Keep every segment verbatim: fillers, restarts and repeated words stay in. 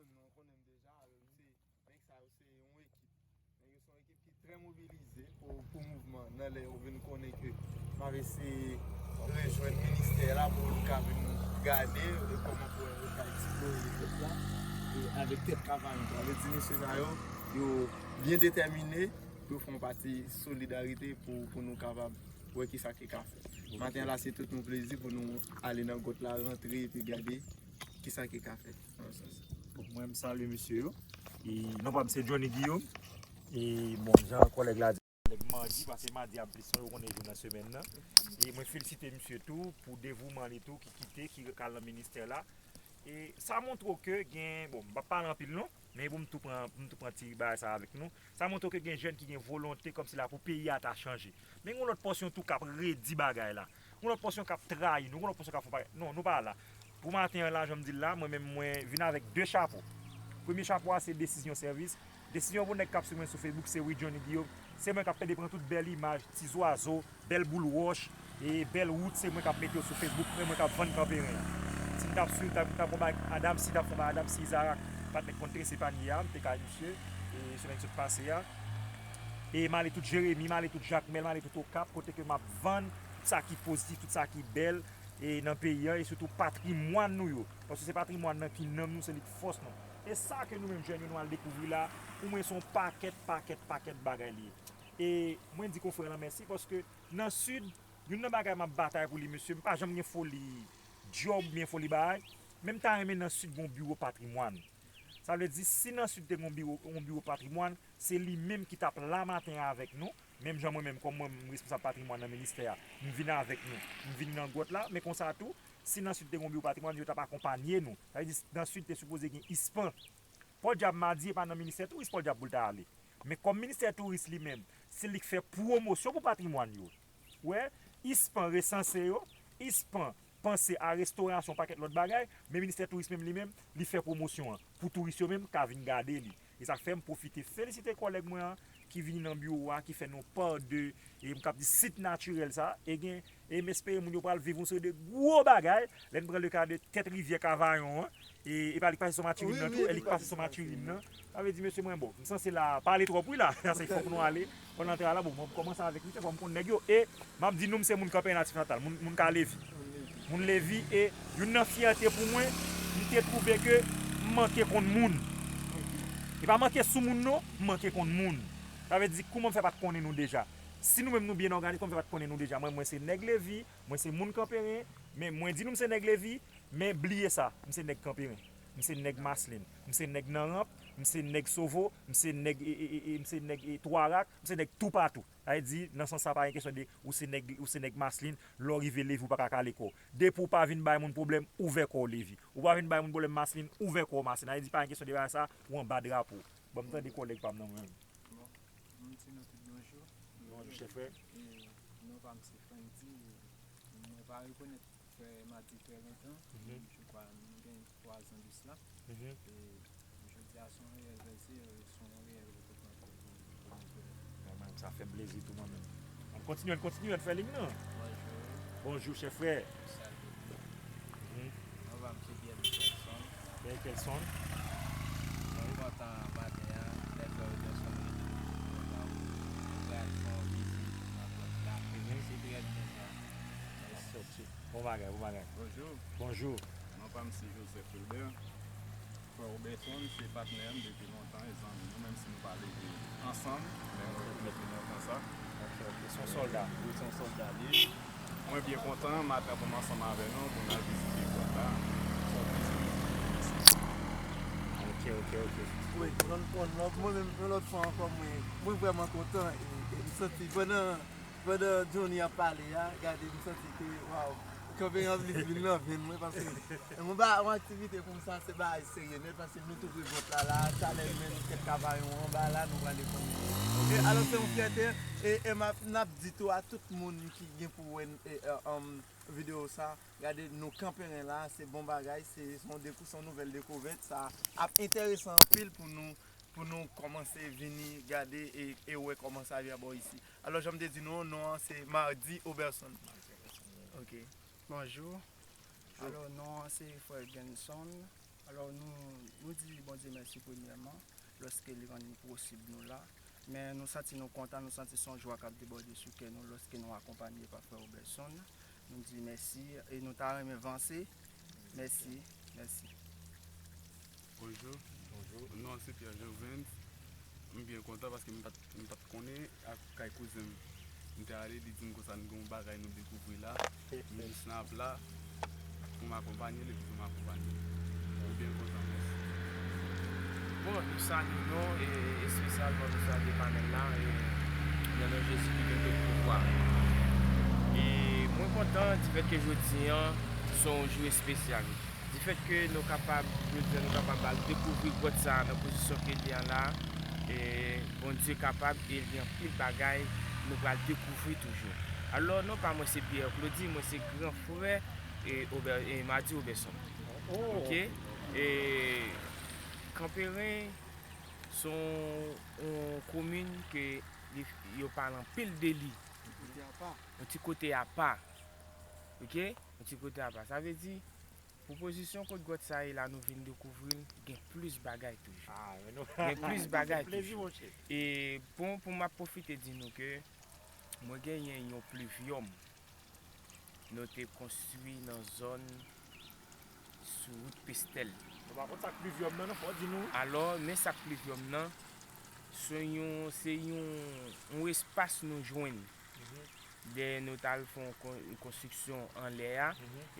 Nou konnen m deja, se, nèg sa yo se yon ekip. Nèg yo se yon ekip ki trè mobilize pou, pou mouvman nan lè yo vin konnen ke m ap eseye rejwenn ministè la pou nou ka vin gade e kòman pou yo ka eksplore pèp la e avèk tèt kavayon. Sa vle di mesye sa yo, yo byen detèmine pou yo fè yon pati solidarite pou, pou nou kapab wè kisa ki ka fèt. Maten la, se tout yon plezi pou nou ale nan gwòt la, rantre epi gade kisa ki ka fèt nan sans. Bon, mwen, m salye mesye yo. E non pa m se Johnny Guillaume. E bon, jan kòlèg la di, kòlèg madi, paske madi a plis nou konnen jou nan semèn nan. E mwen felisite misye tou pou devouman li tou ki kite, ki al nan ministè la. E sa montre w ke gen, bon, m p ap pale anpil non, men pou m tou pran, pou m tou pran ti bagay sa avèk nou. Sa montre w ke gen jèn ki gen volonte kòmsi la pou peyi a ta chanje. Men gen yon lòt pòsyon tou k ap redi bagay la. Gen yon lòt pòsyon k ap trayi nou, gen yon lòt pòsyon k ap fè bagay. Non, nou pa la. Pou maten an la, jan m di l la, mwen menm mwen vin avèk de chapo. Premye chapo a se Desizyon Sèvis. Desizyon pou nèg k ap swiv mwen sou Facebook, se Wi Johnny Guillaume. Se mwen k ap pede pran tout bèl imaj, ti zwazo, bèl boul wòch, e bèl wout, se mwen k ap mete yo sou Facebook, se mwen k ap vann Kanperen an. Si m t ap swiv, t ap, t ap konba ak Adamsy, t ap konba Adamsy Izarak, patnè k konn trese panye a, m te ka misye, e semèn ki sot pase a. E m ale tout Jeremi, m ale tout Jakmèl, m ale tout Okap, kote ke m ap vann tout sa ki pozitif, tout sa ki bèl, e nan peyi an, e sitou patrimwàn nou yo. Paske se patrimwàn nan ki nanm nou, se li k fòs nou. E sa ke nou menm jèn yo nou al dekouvri la, pou mwen se yon pakèt, pakèt, pakèt bagay li ye. E mwen di konfrè lan mèsi, paske nan Sid, youn nan bagay m ap batay pou li, mesye, m pa janm gen foli djòb oubyen foli bagay, men m ta renmen nan Sid gen yon biwo patrimwàn. Sa vle di, si nan Sid te gen yon biwo, yon biwo patrimwàn, se li menm ki t ap la maten an avèk nou, menm jan mwen menm, kòm mwen, m responsab patrimwàn nan ministè a, m vin avèk nou, m vin nan gwòt la, men konsa tou, si nan Sid te gen yon biwo patrimwàn, yo t ap akonpanye nou. Sa vle di, nan Sid te sipoze gen ispan. Pòdyab m a di, e pa nan ministè touris Pòdyab pou l ta ale. Men kòm ministè touris li menm, se li k fè pwomosyon pou patrimwàn yo. Wè, ispan resanse yo, ispan panse a restorasyon, pakèt lòt bagay, men ministè touris menm li menm, li fè pwomosyon an pou touris yo menm ka vin gade li. E sa k fè m pwofite felisite kòlèg mwen an ki vini nan biwo a, ki fè nou pa de, e m kab di sit natirèl sa, e gen, e m espere moun yo pral viv yon seri de gwo bagay, lè n pran le ka de tèt rivyè Kavayon an, e, e pa li k pase sou Matirin nan tou, e li k pase sou Matirin nan. Sa vle di, mesye mwen, bon, m sanse la pale twòp wi la, sa se fòk nou ale. Fò n antre la, bon, mwen kòmanse avèk misye, fò m konn nèg yo. E m ap di nou, m se moun Kanperen Natif Natal, moun, moun Kalevi. Moun Levi, e youn nan fyète pou mwen, m te twouve ke m manke konn moun. E pa manke sou moun non, m manke konn moun. Sa vle di, kouman m fè pa t konnen nou deja? Si nou menm nou byen òganize, kòman m fè pa t konnen nou deja? Mwen, mwen se nèg Levi, mwen se moun Kanperen, men mwen di nou m se nèg Levi, men bliye sa, m se nèg Kanperen, m se nèg Maslin, m se nèg Nan Ranp, m se nèg Sovo, m se nèg, e, e, e, e, m se nèg, e, Twarak, m se nèg toupatou. Sa vle di, nan sans sa, pa gen kesyon de ou se nèg, ou se nèg Maslin, lè w rive Levi, ou pa ka kale kò w. Depi w pa vin bay moun pwoblèm, ouvè kò w Levi. Ou pa vin bay moun pwoblèm Maslin, ouvè kò w Maslin. Sa vle di, pa gen kesyon de bagay sa, ou anba drapo. Ban m tande kòlèg pa m nan mwen menm. Bon, m di nou tout bonjou. Bonjou, chè frè. E, non pa m se Frandy, e, mwen pa rekonèt frè Madi trè lontan. Mhm. Je crois, nou gen twa zan de sila. Mhm. E jodi a, se yon reyèl plezi, se yon reyèl rekonfòtan pou, pou nou tou. Vrèman, sa fè m plezi tou, mwen menm. Ann kontinye, ann kontinye, ann fè liy nan. Bonjou. Bonjou, chè frè. Salye. Mhm. Non pa m se Pierre Kelson. Pierre Kelson. Mwen kontan maten an, lè frè Robertson rele m, mwen kontan ou pral fè yon vizit nan gwòt la. Mhm. Se trè byen sa. Mèsi. Bon bagay, bon bagay. Bonjou. Bonjou. Non pa m se Joseph Wilbert. Frè Robertson se patnè m depi lontan, e zanmi nou, menm si nou pa leve ansanm, men nou leve lontan sa. Ok, ok. Se yon sòlda. Wi, se yon sòlda li ye. Mwen byen kontan, maten an pou m ansanm avè nou, pou n al vizite gwòt la. Se yon plezi pou mwen. Mèsi. Ok, ok, ok. Wi, yon, yon, yon, mwen menm, yon lòt fwa ankò, mwen, mwen vrèman kontan, e, e m santi pandan Pandan Johnny ap pale a, gade, m santi ke, waw, kanpe an plis vin nan venn mwen, paske yon ba, yon aktivite konsa, se bagay serye nèt, paske nou tou pran gwòt la, la, talè menm kèk kavayon anba la, nou prale konnen. E alò, se yon fyète, e, e m ap, n ap di tou a tout moun ki gen pou wè, e, e, um, videyo sa, gade, nou Kanperen la, se bon bagay, se, se yon dekou-, se yon nouvèl dekouvèt, sa ap enteresan anpil pou nou, pou nou kòmanse vini gade e, e wè kòman sa ye bò isi. Alò, jan m te di nou, non an se Mardy Oberson. Ok. Bonjou. Alò, non an se frè Genson. Alò, nou, nou di Bondye mèsi premyèman, lòske li rann li posib nou la. Men nou santi nou kontan, nou santi se yon jwa k ap debòde sou kè nou lòske nou akonpanye pa frè Roberson. Nou di mèsi e nou ta renmen vanse. Mèsi, mèsi. Bonjou. Bonjou. Non, se Pierre Jovens. M byen kontan paske m pa t, m pa t konnen ak kay kouzen m. M te ale, li di m konsa n gen yon bagay nou dekouvri la. M jis nan ap la pou m akonpanye l epi pou m akonpanye l. M byen kontan, mèsi. Bon, nou salye nou, e espesyalman nou salye panèl la, e nan non Jezi ki gen tout pouvwa. E mwen kontan difèt ke jodi an se yon jou espesyal. Difèt ke nou kapab, jodi an, nou kapab al dekouvri gwòt sa a nan pozisyon ke li an la, e Bondye kapab, e li gen anpil bagay nou pral dekouvri toujou. Alò, non pa mwen se Pierre Claudy, mwen se gran frè e Ober-, e Mardy Roberson. Oke? E Kanperen se yon, yon komin ke li, yo pale anpil de li. Yon ti kote apa. Oke? Yon ti kote apa. Sa vle di, pwopozisyon kot gwòt sa ye la nou vin dekouvri l, gen plis bagay toujou. Ah, men nou, gen plis bagay toujou. E bon, pou m ap pwofite di nou ke mwen genyen yon plivyòm nou te konstwi nan zòn sou wout Pestèl. Nou pa konn sa k plivyòm nan, non, fò w di nou. Alò, men sa k plivyòm nan, se yon, se yon, yon espas nou jwenn. Lè nou t al fè yon kon-, yon konstriksyon anlè a,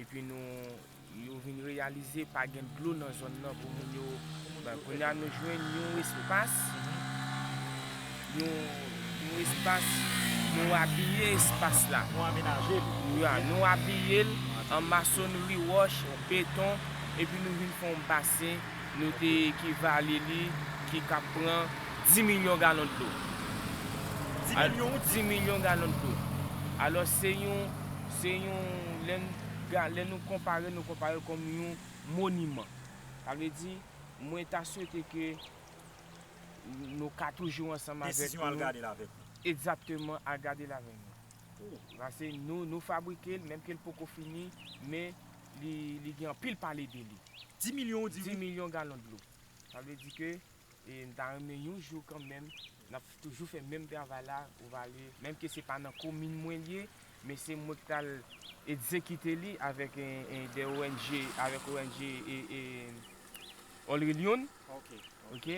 epi nou, yo vin reyalize pa gen dlo nan zòn nan pou moun yo. Ben, kounye a nou jwenn yon espas, yon, yon espas, nou abiye espas la. Nou amenaje l. Ya, nou abiye l an masonri, wòch, beton, epi nou vin fè yon basen, nou te ekivale li, ki kab pran dis milyon galon dlo. Dis milyon? Dis milyon galon dlo. Alò, se yon, se yon, lè n ga-, lè nou konpare, nou konpare l kòm yon moniman. Sa vle di, mwen ta swete ke nou ka toujou ansanm avèk nou. Desizyon al gade l avèk nou. Egzakteman, al gade l avèk nou. Paske nou, nou fabrike l, menm ke l poko fini, men li, li gen anpil pale de li. Dis milyon, ou di wi? Dis milyon galon dlo. Sa vle di ke, e, m ta renmen yon jou kanmenm, n ap toujou fè menm travay la, ou va ale, menm ke se pa nan komin mwen l ye, men se mwen ki t al egzekite li avèk, e, e, de O N G, avèk O N G, e, e, All Religion. Ok. Ok?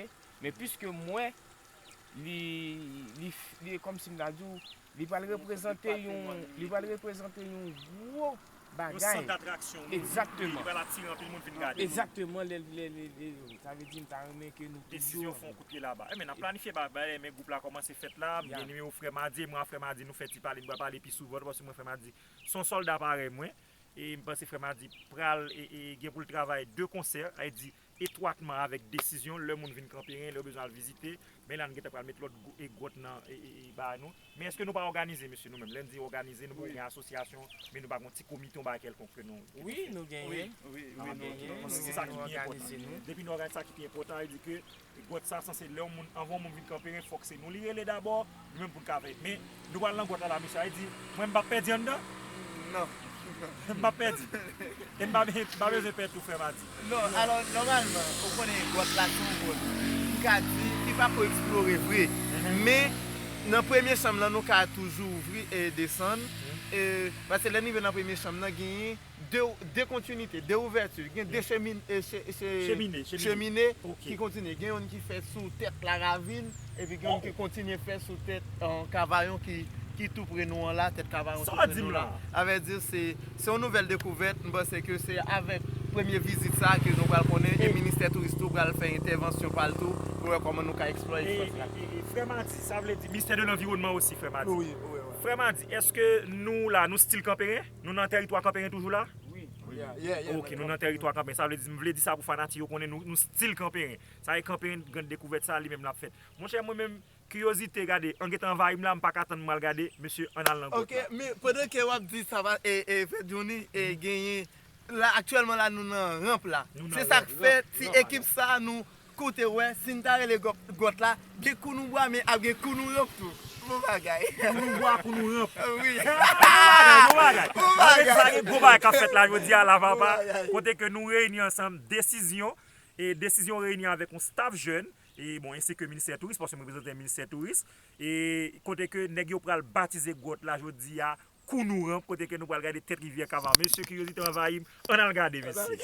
Men piske mwen, li, li, li kòmsi m ta di w, li pral reprezante yon, li pral reprezante yon gwo bagay. Yon sant datraksyon, wi. Egzakteman. Li pral atire anpil moun vin gade. Egzakteman, lè, lè, lè, lè, sa vle di m ta renmen ke nou toujou. Desizyon fè yon kout pye laba. Ebyen, n ap planifye bagay, men gwoup la kòmanse fèt la, m gen nimewo Frè Madi, e mwen ak Frè Madi, nou fè ti pale, nou pral pale pi souvan, paske mwen Frè Madi, se yon sòlda parèy mwen. E m panse Frè Madi pral, e, e, gen pou l travay de konsè, sa vle di etwatman avèk Desizyon, lè moun vin Kanperen, lè yo bezwen al vizite, men la n gentan pral met lòt gwo-, e, gwòt nan, e, e, e, ba nou. Men èske nou pa òganize, mesye, nou menm? Lè n di òganize, nou poko gen asosyasyon, men nou pa gen yon ti komite, yon bagay kèlkonk ke nou, ke nou fè? Wi, nou genyen. Wi, wi, wi, nou, nou, nou, se sa ki pi enpòtan. Depi nou òganize, sa ki pi enpòtan, sa vle di ke gwòt sa sanse lè yon moun, anvan yon moun vin Kanperen, fòk se nou li rele dabò, nou menm pou n ka veye. Men, nou pral nan gwòt la, la, mesye, sa vle di, mwen, m p ap pèdi anndan? Non. M p ap pèdi. E m pa, m pa bezwen pè tou, Frè Madi. Non, alò, nòmalman, ou konnen gwòt la se yon gwòt, m ka di, ki pako eksplore vre. Men, nan premye chanm lan, nou ka toujou ouvri e desann. E, paske lè n rive nan premye chanm lan, genyen de, de kontinite, de ouvèti, gen de chemin-, e, che-, che-, chemine, chemine ki kontinye. Gen youn ki fèt sou tèt Laravin, epi gen youn ki kontinye fèt sou tèt, e, Kavayon ki, ki tou pre nou an la, tèt Kavayon tou pre nou la. Avèdi, se, se yon nouvèl dekouvèt. M panse ke se avèk premye vizit sa a ke nou pral konnen, e ministè touris tou pral fè entèvansyon pa l tou pou wè kòman nou ka eksplore espas la. E, e, e, Frè Madi, sa vle di, ministè de lanviwònman osi, Frè Madi. Wi, wi, wi. Frè Madi, èske nou la, nou still Kanperen? Nou nan tèritwa Kanperen toujou la? Wi. Ok, nou nan tèritwa Kanperen. Sa vle di, m vle di sa pou fanatik yo konnen nou, nou still Kanperen. Sa e Kanperen, gran dekouvèt sa, li menm l ap fèt. Monchè, mwen menm, kiyozite, gade, an gentan anvayi m la, m pa ka tann m al gade, mesye, ann al nan gwòt la. Ok, men pandan ke w ap di sa, e, e, Frè Johnny, e, genyen, la, aktyèlman la, nou nan ranp la. Se sa k fè, ti ekip sa, nou koute, wè, si n ta rele gwòt, gwòt la, gen kounou bwa, men ap gen kounou wòch tou. Bon bagay. Pou nou bwa, pou nou ranp. Wi. Bon bagay, bon bagay. Bon bagay. Sa gen gwo bagay k ap fèt la jodi a la, papa. Bon bagay. Kote ke nou reyini ansanm, desizyon, e desizyon reyini avèk yon staff jèn, e bon, ensi ke ministè touris, paske mwen reprezante ministè touris, e kote ke nèg yo pral batize gwòt la jodi a, Kounouran, kote ke nou pral gade tèt rivyè Kava. Mesye, kiryozite anvayi m, ann al gade, mesye.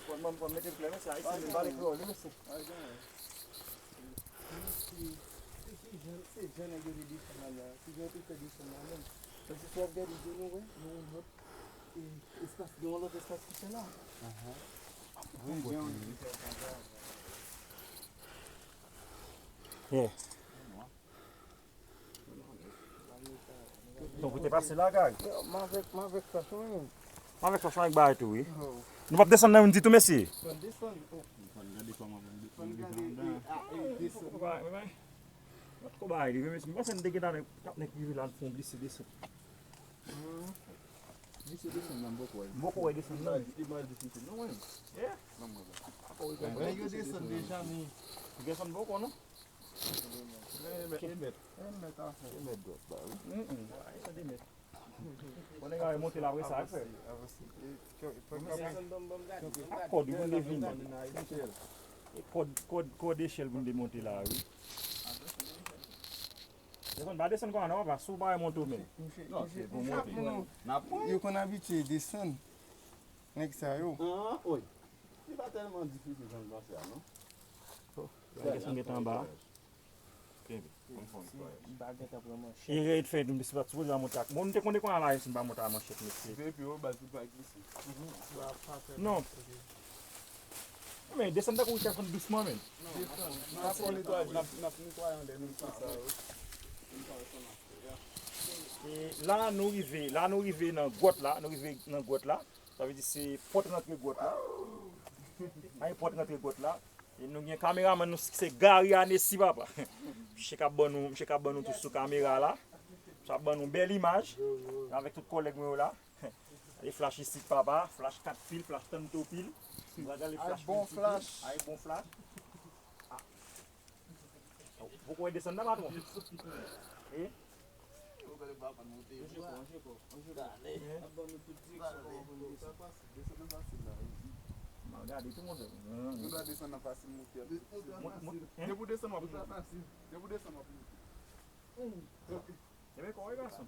Fò m, fò m mete l klè, mesye, ayisyen vin pale kreyòl, wi, mesye. Se jan, se jan nèg yo te desann la, se jan yo te fè desann la menm. Paske si w ap gade, nou wè, nou wè yon lòt, e, espas, gen yon lòt espas ki fè la. Wi, gen yon. Yeah. Donk, ou te pase la, Gary? M avèk, m avèk flach mwen menm. M avèk flach mwen ak bagay tou, wi. Oh. Nou p ap desann nan youn ditou, mesye. Fò n desann. Oh. Fò n gade kòman pou n desann. Fò n gade, e, a, e, desann. Mwen pa t ko bay li, wi, mesye. M panse n te gentan t ap nèk rive la, n fè yon glise desann. Hmm. Glise desann nan, m poko wè. M poko wè desann nan. Imaj, imaj difisil. Non, mwen. Yeah. Nan mwen la. Nèg yo desann deja, men. Desann poko, non? Yon mèt, yon mèt afè. Yon mèt dwat la, wi. Mm, mm. Sa de mèt. Bon, nèg la monte la, apre sa, frè. A kòd, wi, pou n te vini. E kòd, kòd, kòd echèl pou n te monte la, wi. Desann, pa desann kòman, non, papa, si w pa wè monte w menm. Non, se pou monte. Yo konn abitye desann. Nèg sa yo. Ah, wi. Li pa tèlman difisil jan l panse a, non. Bagay sa met anba. Kenbe, konn fè yon netwayaj. M pa gentan pran manchèt. Erè t fèt, m te sipoze monte ak. Bon, m te konn dekonn la, si m pa monte a manchèt, mesye. Depi w baz ou pa glise. Non. Men desann tankou w ka fè dousman, men. N ap fè yon netwayaj, n ap, n ap netwaye anlè nou, sa yo. E la, nou rive, la, nou rive nan gwòt la, nou rive nan gwòt la. Sa vle di se pòt rantre gwòt la. Ay, pòt rantre gwòt la. E nou gen kameramann nou, se Gary Anesi, papa. Misye k ap ban nou, misye k ap ban nou tout sou kamera la. Misye ap ban nou bèl imaj. Avèk tout kòlèg mwen yo la. E flach isit, papa. Flach kat pil, flach tanto pil. Ay, bon flach. Ay, bon flach. Poko wè desann nan, patwon? E? Gade tout moun. Nou dwe desann nan fasil, monte. Depi w desann w ap monte. Depi w desann w ap monte. Ebyen, kòrèk, gason.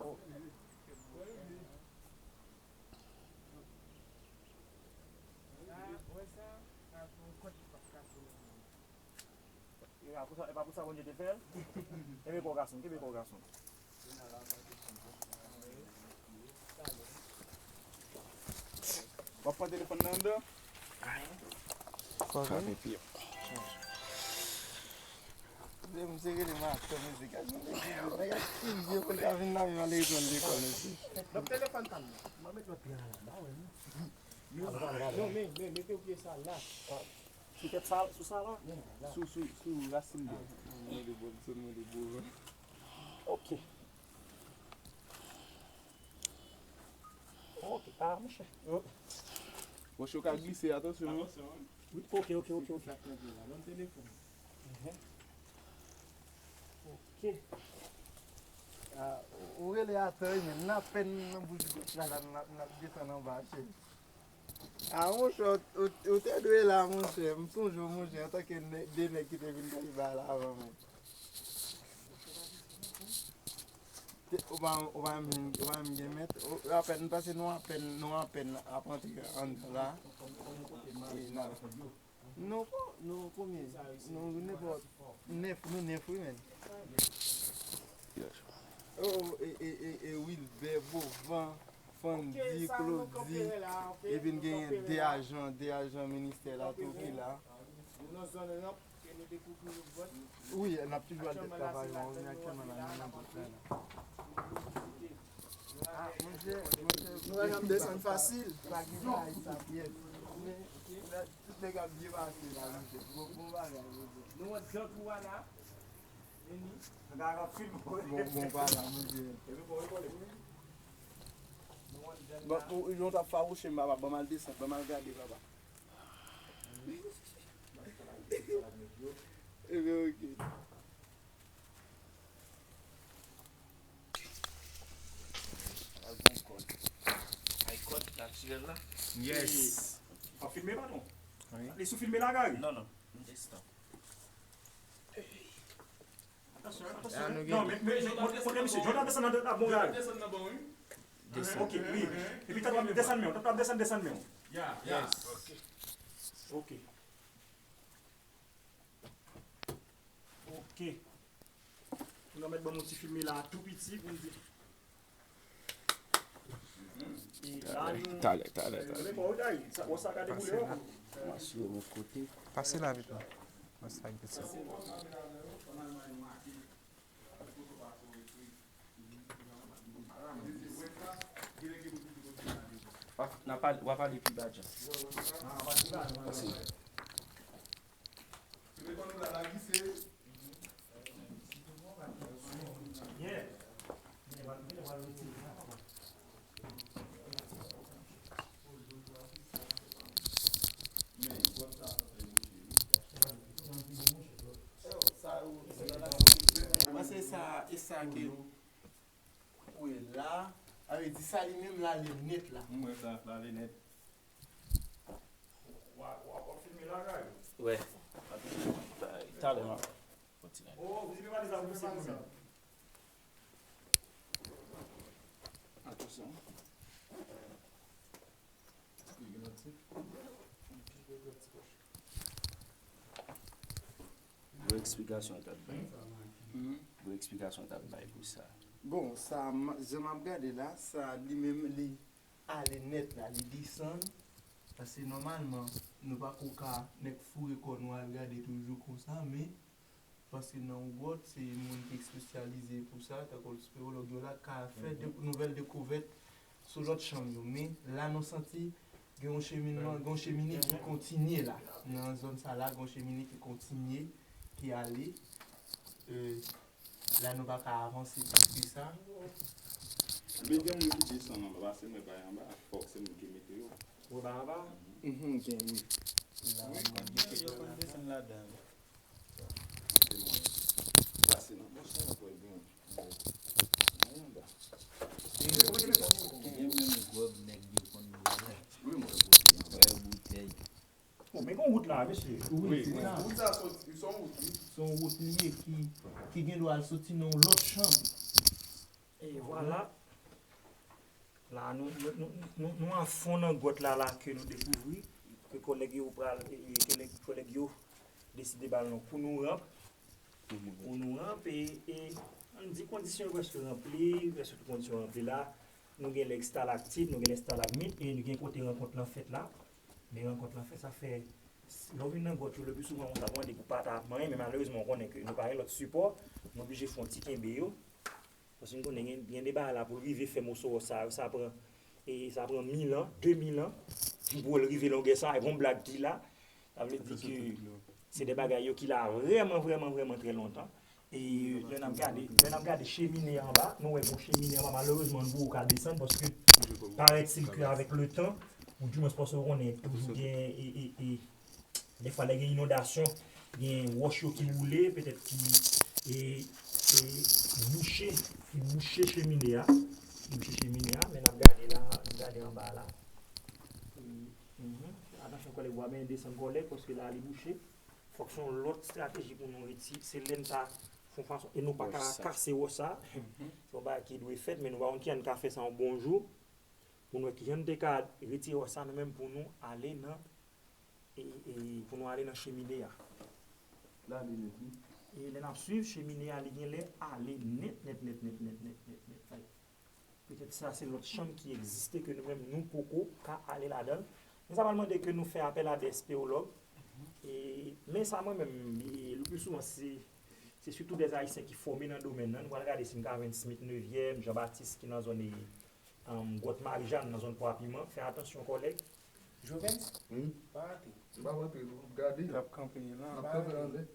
E pa pou sa, e pa pou sa Bondye te fè l? Kenbe kò w, gason, kenbe kò w, gason. W ap pran telefòn nan anndan? Frape pye. Msye rele m aktè mizik. Nèg ak ti vye pou l ta vin la, men al lekòl, lekòl, mesye. Lòt telefòn pa m nan. Mwen met lòt pye a la, ba wè, non. Non, men, men, mete pye sa la. Sou tèt sa, sou sa la? Sou, sou, sou rasin bò. Mwen de bò, mwen de bò. Ok. Ok, pa, monchè. Monchè, ou ka glise, atansyon, wi. Wi, ok, ok, ok, ok. Mhm. Ok. Ah, ou rele atan, wi, men n apèn nan bouch gòch la, la, n ap, n ap desann anba, cheri. Ah, monchè, ou, ou, ou te dwe la, monchè. M sonje w, monchè, antanke nè-, de nèg ki te vin Kaliba la avan mwen. Te, ou pa, ou pa menm, ou pa menm gen mèt. Ou, apèn, m panse nou apèn, nou apèn ap antre anndan la. E n ap, nou, nou konbyen? Nou nenpòt nèf, nou nèf, wi, men. Oh, e, e, e, e Wilbert, Bovan, Fandy, Claudy, epi n genyen de ajan, de ajan ministè la tou ki la. Wi, n ap toujou al travay la, wi, aktyèlman la, nou nan gwoup la, la. Ah, monchè, monchè, nou wè n ap desann fasil. Pa gen bagay sa pyès. Men, tout nèg ap byen pase la, monchè. Bon, bon bagay, monchè. Nou wè jan kou a la. Vini. Bon, bon, pa la, monchè. Bon, ou, nou t ap fawouche m, papa. Ban m al desann, ban m al gade, papa. Ebyen, ok. Al pran kòd. Ay, kòd, natirèl la. Yes. W ap filme, patwon? Wi. Li sou filme la, Gary? Non, non. Yon instant. Atansyon, atansyon. Non, men, men, men, montre, montre misye. Jodi a desann nan, nan bon, Gary. Desann nan bon, wi. Desann. Ok, wi. Epi, tèt w ap desann men w. Tèt w ap desann, desann men w. Ya, ya. Yes. Ok. Ok. Ok. Pou nou mèt ban m yon ti filme la tou piti pou n di. E la nou. Talè, talè, talè. Sa, wè sa ka deboule, wè. Pase la vit la. Wè sa ki se. W ap, n ap pale, w ap pale pi ba djan. Pase. Mwen se sa, e sa ke ou wè la, sa vle di sa li menm l ale nèt la. M wè sa, l ale nèt. W ap, w ap, w ap filme la, Gary? Wè. Talè m ap kontinye. Oh, vizite pa de sa pou se nou menm. Atansyon. Bon eksplikasyon w t ap bay. Hmm? Bon eksplikasyon w t ap bay pou sa. Bon, sa, m, jan m ap gade la, sa li menm, li ale nèt la, li desann. Paske nòmalman, nou pa ko ka nèk foure kò nou al gade toujou konsa, men paske nan yon gwòt, se moun ki espesyalize pou sa, tankou sipewològ yo la, ka fè de, nouvèl dekouvèt sou lòt chanm yo. Men la, nou santi gen yon cheminman, gen yon chemine ki kontinye la. Nan zòn sa la, gen yon chemine ki kontinye, ki ale. E, la, nou pa ka avanse plis ke sa. Men gen moun ki desann anba, se mwen bay anba, fòk se moun ki mete yo. Ou bay anba? Mhm, gen, wi. La, wi, mwen yo konn desann ladan. Pase nan pòch la, pou l gen yon, yon anba. Gen menm gwòg nèg yo konn bwè la. Wi, mwen. Bwè boutèy. Bon, men gen wout la, mesye. Wi, wi, se sa. Wout sa soti, se yon wout, wi. Se yon wout li ye ki, ki gen dwa al soti nan yon lòt chanm. E vwala. La, nou, nou, nou, nou, nou a fon nan gwòt la, la, ke nou dekouvri, ke kòlèg yo pral, e, e, ke lè-, kòlèg yo deside ba l non pou nou ranp. Pou nou ranp, e, e, ann di kondisyon yo prèske ranpli, prèske tout kondisyon ranpli la. Nou gen lè estalaktit, nou gen lè estalagmit, e nou gen kote rankont lan fèt la. Men rankont lan fèt, sa fè, lè w vin nan gwòt yo, le pli souvan, ou ta mande pou pa ta manyen, men malerezman, ou konnen ke nou pa gen lòt sipò, nou oblije fè yon ti kenbe yo. Paske m konnen gen, gen de bagay la pou l rive fè moso wòch sa yo, sa pran, e sa pran mil an, de mil an, pou l rive longè sa, e gon blag ki la. Sa vle di ke se de bagay yo ki la vrèman, vrèman, vrèman trè lontan. E lè n ap gade, lè n ap gade chemine anba, nou wè gon chemine anba, malerezman, nou poko ka desann paske Paraît-il que avec le temps, ou du moins paske w konnen toujou gen e, e, e, defwa lè gen inondasyon, gen wòch yo ki woule, petèt ki e, e, bouche, ki bouche chemine a, ki bouche chemine a, men n ap gade la, n ap gade anba la. E, mhm. Atansyon kòlèg, w a men desann kòlèg, paske la li bouche. Fòk se yon lòt estrateji pou nou retire. Se lè n ta fè yon fason, e nou pa ka kase wòch sa. Se yon bagay ki dwe fèt, men nou pa konn kijan n ka fè sa yon bon jou. Pou nou wè kijan n te ka retire wòch sa, nou menm pou nou ale nan, e, e, pou nou ale nan chemine a. La li nèt, wi. E lè n ap swiv chemine a, li genlè ale nèt, nèt, nèt, nèt, nèt, nèt, nèt, nèt. Petèt sa se lòt chanm ki egziste ke nou menm nou poko ka ale ladan l. Men sa pral mande ke nou fè apèl a de espewològ. E, men sa mwen menm, e, le pli souvan se, se sitou de Ayisyen ki fòme nan domèn nan. Nou pral gade si m ka jwenn Smith nevyèm, Jean Baptiste ki nan zòn, e, um, Gwòt Marijàn, nan zòn Pwa Piman. Fè atansyon kòlèg. Jovens? Wi. Pa rantre. M pa rantre non. Gade. L ap kanpe la. L ap kanpe anlè.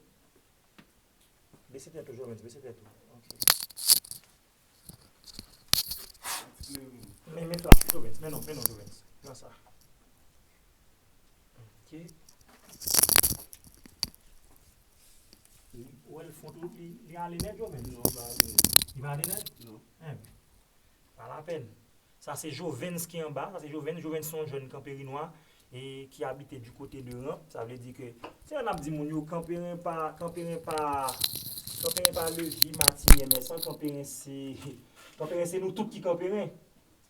Bese tèt ou, Jovens, bese tèt ou. Ok. Men, men flash, Jovens, men non, men non, Jovens. Pran sa. Ok. Ou wè l fon tou, li, li ale nèt, Jovens? Non, li pa ale nèt. Li pa ale nèt? Non. Enben. Pa lapèn. Sa se Jovens ki anba, sa se Jovens. Jovens se yon jèn Kanperinwa e ki abite du côté de Ramp. Sa vle di ke, se lè n ap di moun yo, Kanperen pa, Kanperen pa, Kanperen pa Levi, Matinyè, Mèsan, Kanperen se, Kanperen se nou tout ki Kanperen.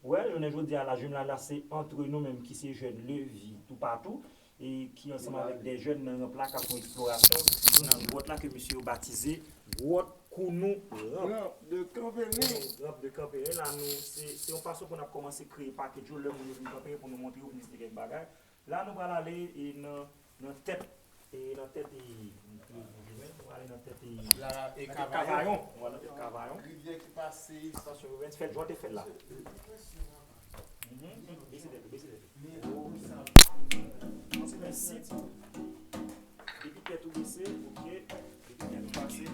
Wè, jounen jodi a la, jimèl la, se antre nou menm ki se jèn Levi toupatou. E ki ansanm avèk de jèn nan Ramp la k ap fè yon eksplorasyon nan gwòt la ke mesye yo batize Gwòt Kounou Ramp. Ramp de Kanperen. Kounou Ramp de Kanperen. La, nou, se, se yon fason pou n ap kòmanse kreye pakèt yo, lè moun yo vin Kanperen pou nou montre yo plis de kèk bagay. La, nou pral ale e nan, nan tèt, e nan tèt, e, nou pral ale nan tèt, e, la, e nan tèt Kavayon. Kavayon. Nou pral nan tèt Kavayon. Rivyè ki pase. Stasyon Jovens, fè l jan w te fè l la. Mhm. Bese tèt ou, bese tèt ou. Ansi menm. Depi tèt ou bese, ok. Depi tèt ou pase.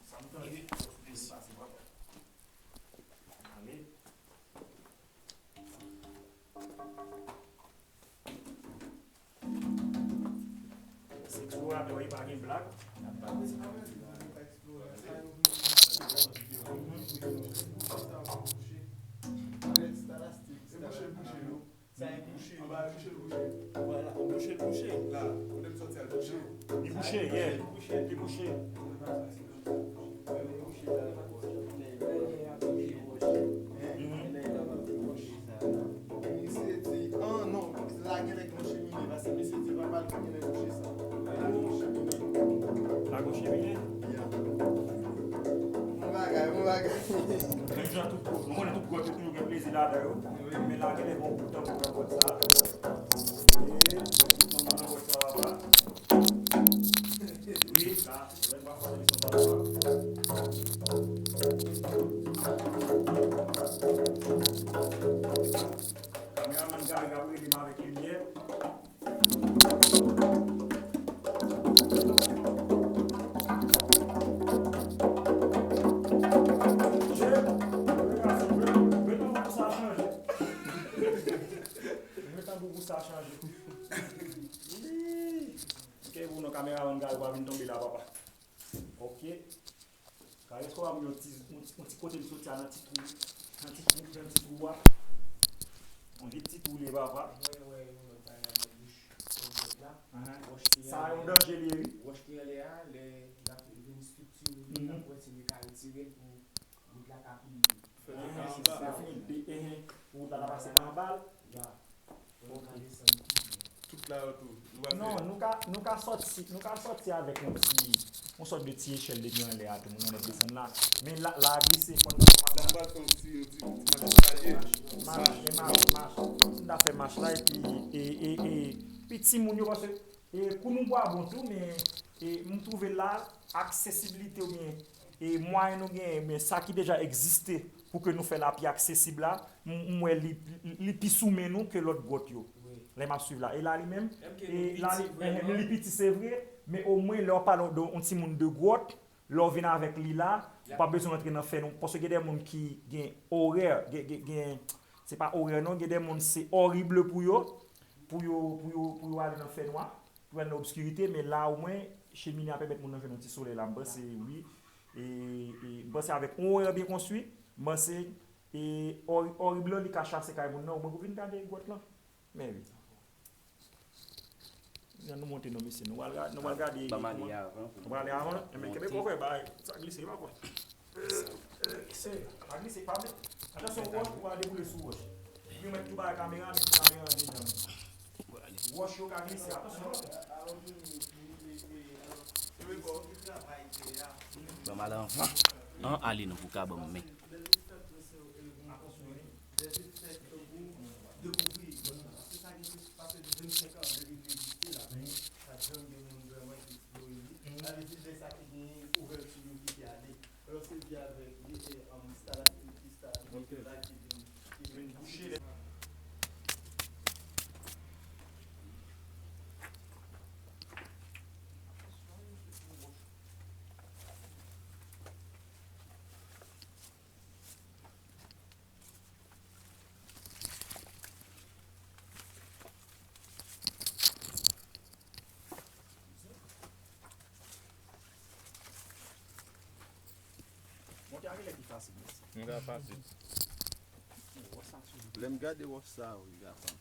Sa m tande, tèt ou pase, papa. Ale. Se eksploratè, wi, pa gen blag. Sa e bouche. Anba e bouche l bouche. Vwala, anbouche l bouche. La, kote m sòti a l bouche. Li bouche, yeah. Li bouche. Misye di, ah, non, lage nèg nan chemine, paske misye di papa l ki genlè bouche sa. Lage nan chemine. Lage nan chemine? Yeah. Bon bagay, bon bagay. Menm jan tout gwòt, nou konnen tout gwòt yo toujou gen plezi ladan yo. Men lage nèg yon bout tanbou nan gwòt sa. E, bout tanbou nan gwòt sa, papa. Wi, sa. Kameramann Gary ap rele m avèk limyè. Jwe tanbou pou sa chanje. Jwe tanbou pou sa chanje. Ih. Kè pou non kameramann Gary pa vin tonbe la, papa. Ok. Kare swa m yon ti, yon ti, yon ti kote m soti a nan ti twou, nan ti twou, nan ti twou a. Yon vit ti twou li ye, papa. Mwen wè yon lòt bagay nan bouch gwòt la. Ahan. Wòch ki anlè a. Sa yon danje li ye, wi. Wòch ki anlè a, lè l ap vin estrikti li, mhm, n ap wè si li ka retire l pou wout la ka pi, fè wout la anba. Pou wout la ta pase pa anba l. Ya. Tout la yo tou. Non, nou ka, nou ka sòti, nou ka sòti avèk yon ti, yon sòt de ti echèl depi anlè a tou, moun nan desann la. Men la, la glise, fò n... Nan pral fè yon ti, yon ti, yon ti mach eskalye. Mach, mach, mach. N ta fè mach la, epi, e, e, e, pi timoun yo, paske, e, kou nou bwa bon tou, men, e, m twouve la, aksesibilite oubyen, e, mwayen nou genyen, men sa ki deja egziste pou ke nou fè l pi aksesib la, m, m wè li, li, li pi sou men nou ke lòt gwòt yo. Wi. Lè m ap swiv la. E la li menm, e la li, li piti, se vre, men omwen lè w pale de yon timoun de gwòt, lè w vin avèk li la, ou pa bezwen rantre nan fè non, paske gen de moun ki gen orè, gen, gen, gen, Se pa orè non, gen de moun se orib pou yo, pou yo, pou yo, pou yo ale nan fènwa, pou yo ale nan obskirite, men la omwen, chemine a pèmèt moun nan jwenn yon ti solèy la, m panse, wi. E, e m panse avèk yon orè byen konstwi, m panse, e orib lan li ka chase kay moun nan, omwen pou vin gade gwòt lan. Men wi. Jan nou monte non mesye, nou pral ga- nou pral gade. Ban m ale avan pou nou prale avan. Enben kenbe kòkòy, bay sa glise pa kwè. Se pa glise pa men. Atansyon wòch ou pa deboule sou wòch. Ou mèt tou bay kamera, men kamera andedan. Wòch yo ka glise, atansyon. Ban m ale anvan. An ale non pou ka ban m men. Dekouvri, paske sa gen plis pase vennsenk an depi li egziste la, men pa t janm gen moun vrèman ki eksplore li. Sa vle di lè sa te genyen ouvèti yo kite ale. Alò se vye avèk li e um, stalaktit, stalaktit la ki vin, ki vin bouche. Monte a genlè pi fasil, mèsi. Nou ka pase. Lè m gade wòch sa, wi, gason.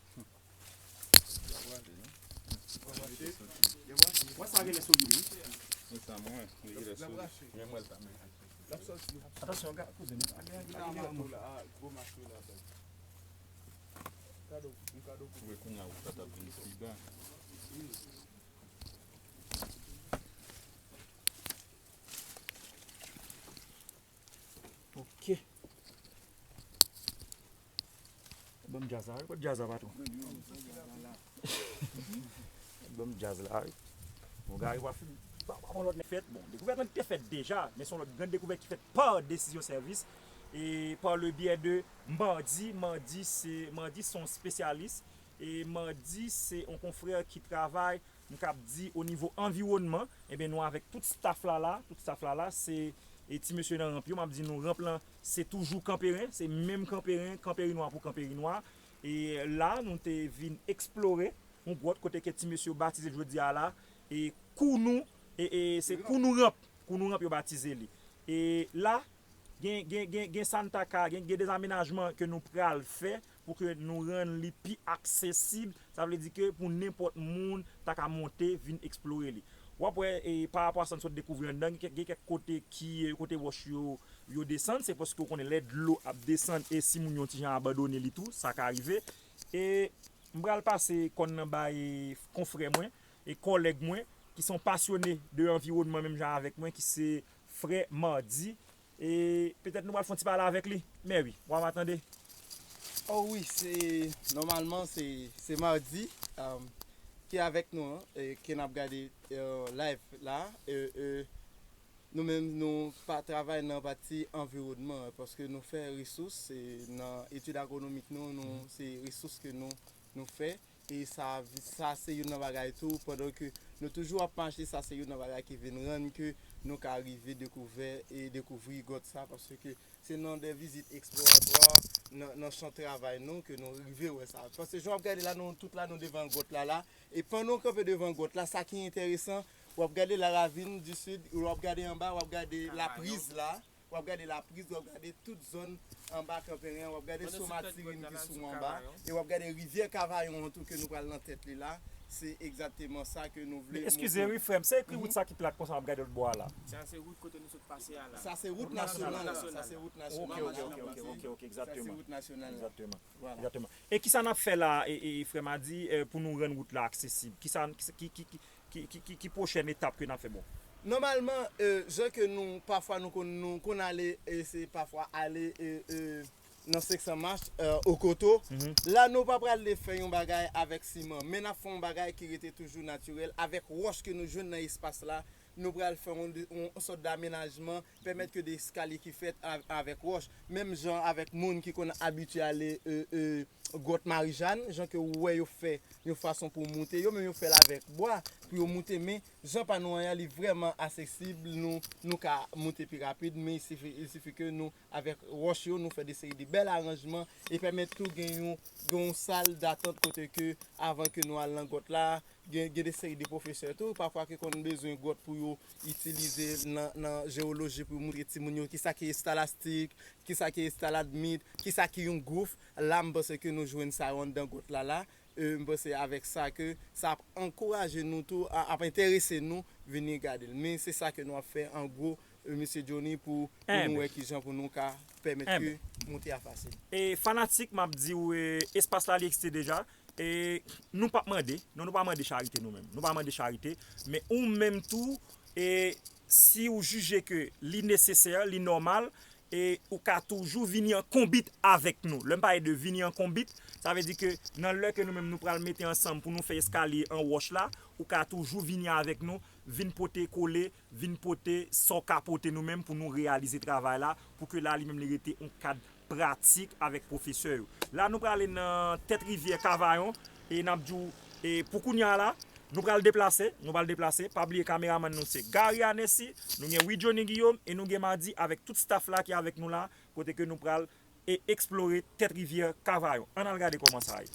Wè sa genlè solid, wi. Wi, sa mwen, li genlè solid. Men mwen l ta men. Atansyon, gad, kouzin, a gen, a gen, a gen. Wi, kounye a, ou ka t ap vin pi ba. Ok. Ban m djaz la, wi. Kot djaz la, patwon? Ban m djaz la, wi. Bon, gari w ap fin. Pa, pa, pa, lòt nèg fèt. Bon, dekouvèt lan te fèt deja, men se yon lòt grann dekouvèt ki fèt pa desizyon sèvis e pa le byè de Mardi. Mardi, se, Mardi se yon espesyalis. E Mardi, se yon konfrè ki travay, m kab di, o nivo anviwònman. Ebyen, nou avèk tout staff la la, tout staff la la, se e ti mesye nan ranp yo, m ap di nou, ranp lan, se toujou Kanperen, se menm Kanperen, Kanperinwa pou Kanperinwa. E la, nou te vin eksplore yon gwòt kote ke ti mesye yo batize l jodi a la, e Kounou, e, e se Kounou Ranp, Kounou Ranp yo batize li. E la, gen, gen, gen, gen sa n ta ka, gen, gen dezamenajman ke nou pral fè pou ke nou rann li pi aksesib. Sa vle di ke pou nenpòt moun ta ka monte, vin eksplore li. W ap wè, e, pa rapò a sa n sot dekouvri anndan, gen kèk, gen kèk kote ki, e, kote wòch yo, yo desann, se paske w konnen lè dlo ap desann e si moun yo yon ti jan abandone li tou, sa ka rive. E m pral pase kòn nan bay konfrè mwen e kòlèg mwen ki se yon pasyone de anviwònman menm jan avèk mwen, ki se frè Mardi. E petèt nou pral fè yon ti pale avèk li. Mè wi, w ap tande. Oh wi, se, nòmalman, se, se Mardi, um, ki avèk nou an, e ke n ap gade, e, live la. E, e, nou menm, nou pa travay nan pati anviwònman, paske nou fè resous, e nan etid agwonomik nou, nou, se resous ke nou, nou fè. E sa, sa se youn nan bagay tou, pandan ke nou toujou ap mache, sa se youn nan bagay ki vin rann ke nou ka rive dekouvè e dekouvri gwòt sa, paske se nan de vizit eksploratwa, nan, nan chan travay nou ke nou rive wè sa. Paske jan w ap gade la, nou tout la, nou devan gwòt la la. E pandan w kanpe devan gwòt la, sa ki enteresan, w ap gade la ravine du sud, w ap gade anba, w ap gade la prise la. W ap gade la prise, w ap gade tout zòn anba Kanperen an, w ap gade soma Tirin ki sou anba, e w ap gade rivyè Kavayon an tou ke nou pral nan tèt li la. Se egzakteman sa ke nou vle montre. Men eskize wi, frè m, se ekri wout sa ki plat konsa, m ap gade lòt bò a la. Sa se wout kote nou sot pase a la. Sa se wout nasyonal la. Sa se wout nasyonal la. Ok, ok, ok, ok, ok, ok, egzakteman. Sa se wout nasyonal la. Egzakteman. Vwala. Egzakteman. E kisa n ap fè la, e, e, frè Mardi, e, pou nou rann wout la aksesib? Kisa, kisa, ki, ki, ki, ki, ki, ki, ki pwochèn etap ke n ap fè? Bon. Nòmalman, e, jan ke nou, pafwa, nou konn, nou konn ale, e, se pafwa ale, e, e, nan senk san mach, e, Okoto. La, nou pa pral fè yon bagay avèk siman, men n ap fè yon bagay ki rete toujou natirèl, avèk wòch ke nou jwenn nan espas la, Nou pral fè yon, yon sòt damenajman, pèmèt ke de eskalye ki fèt a- avèk wòch. Menm jan avèk moun ki konn abitye ale e, e, gwòt Marijàn, jan ke ou wè yo fè yon fason pou moute, yo menm yo fè l avèk bwa pou yo moute, men jan pa nou an, li vrèman aksesib, nou, nou ka moute pi rapid, men il sifi, il sifi ke nou, avèk wòch yo, nou fè de seri de bèl aranjman e pèmèt tou gen yon, gen yon sal datant kote ke avan ke nou al nan gwòt la, gen, gen de seri de pwofesè tou, pafwa ki konn bezwen gwòt pou yo itilize nan, nan jewoloji pou yo montre timoun yo kisa ki estalastik, kisa ki estaladmit, kisa ki yon gwouf. La, m panse ke nou jwenn sa yo anndan gwòt la la. E, m panse avèk sa ke sa ap ankouraje nou tou, a- ap enterese nou vini gade l. Men se sa ke nou ap fè an gwo, e, mesye Johnny, pou, pou nou wè kijan pou nou ka pèmèt ke monte a fasil. E fanatik, m ap di w, e, espas la li egziste deja. E nou p ap mande, non, nou pa mande charite nou menm. Nou pa mande charite, men ou menm tou, e si ou jije ke li nesesè, li nòmal, e ou ka toujou vini an konbit avèk nou. Lè m pale de vini an konbit, sa vle di ke nan lè ke nou menm nou pral mete ansanm pou nou fè eskalye an wòch la, ou ka toujou vini avèk nou, vin pote kole, vin pote sa w ka pote nou menm pou nou reyalize travay la, pou ke la li menm li rete yon kad pratik avèk pwofesè yo. La nou prale nan tèt rivyè Kavayon e n ap di w, e pou kounye a la, nou pral deplase, nou pral deplase. Pa bliye kameramann nou se Gary Anesi, nou gen Wi Johnny Guillaume e nou gen Madi avèk tout staff la ki avèk nou la, kote ke nou pral e eksplore tèt rivyè Kavayon. Ann al gade kòman sa ye.